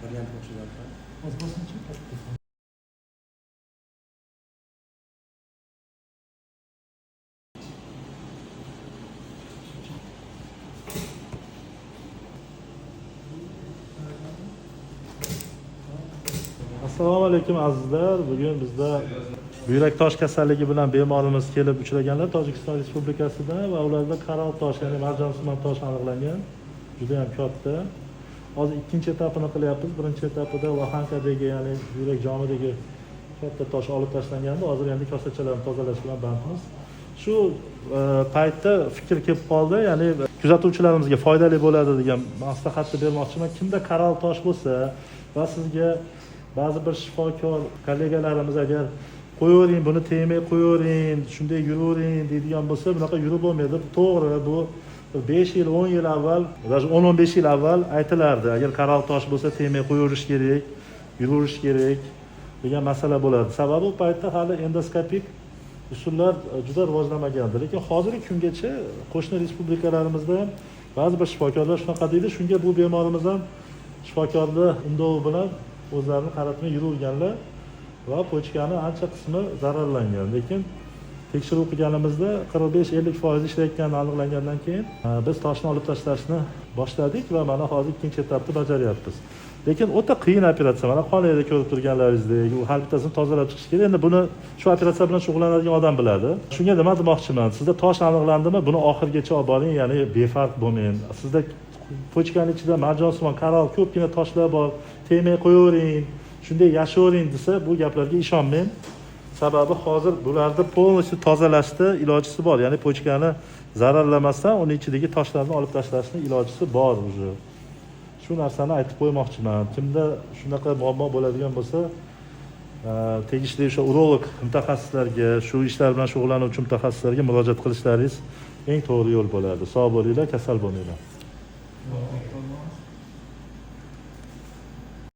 Brilliantga o'xshagan. Hozir bosinchi, katta. Assalomu alaykum, azizlar. Bugun bizda buyrak tosh kasalligi bilan bemorimiz kelib uchraganlar Tojikiston Respublikasidan va ularda korall tosh, ya'ni marjonsimon tosh aniqlangan. Juda ham katta. Hozir ikkinchi etapini qilyapmiz. Birinchi etapida vahankadagi, ya'ni buyrak jomidagi katta tosh olib tashlangandi. Hozir endi kosachalarni tozalash bilan bandmiz. Shu paytda fikr kelib qoldi, ya'ni kuzatuvchilarimizga foydali bo'ladi degan maslahatni bermoqchiman. Kimda korall tosh bo'lsa va sizga ba'zi bir shifokor kollegalarimiz agar qo'yavering, buni tegmay qo'yavering, shunday yuravering deydigan bo'lsa, bunaqa yurib bo'lmaydi. To'g'ri, bu 5 yil, 10 yil avval, даже 10-15 yil avval aytilardi. Agar korall tosh bo'lsa, tegmay qo'yaverish kerak, yuraverish kerak degan masala bo'lardi. Sababi u paytda hali endoskopik usullar juda rivojlanmagandi. Lekin hozirgi kungacha qo'shni respublikalarimizda ham ba'zi bir shifokorlar shunaqa deydi. Shunga bu bemorimiz ham shifokorni undovi bilan o'zlarini qaratmay yuraverganlar va pochkani ancha qismi zararlangan. Lekin tekshiruv qilganimizda 45-50% ishlayotgani aniqlangandan keyin biz toshni olib tashlashni boshladik va mana hozir ikkinchi etapni bajaryapmiz. Lekin o'ta qiyin operatsiya. Mana qonida ko'rib turganlaringizdek, u har bittasini tozalab chiqish kerak. Endi buni shu operatsiya bilan shug'ullanadigan odam biladi. Shunga nima demoqchiman? Sizda tosh aniqlandimi, buni oxirigacha olib boring, ya'ni befarq bo'lmang. Sizda pochkani ichida marjonsimon korall ko'pgina toshlar bor, tegmay qo'yavering, shunday yashayvering desa, bu gaplarga ishonmang. Sababi hozir bularni полностью tozalashni ilojisi bor. Ya'ni pochkani zararlamasdan uni ichidagi toshlarni olib tashlashni ilojisi bor уже. Shu narsani aytib qo'ymoqchiman. Kimda shunaqa muammo bo'ladigan bo'lsa, tegishli o'sha urolog mutaxassislarga, shu ishlar bilan shug'ullanuvchi mutaxassislarga murojaat qilishlaringiz eng to'g'ri yo'l bo'ladi. Sog' bo'linglar, kasal bo'lmanglar.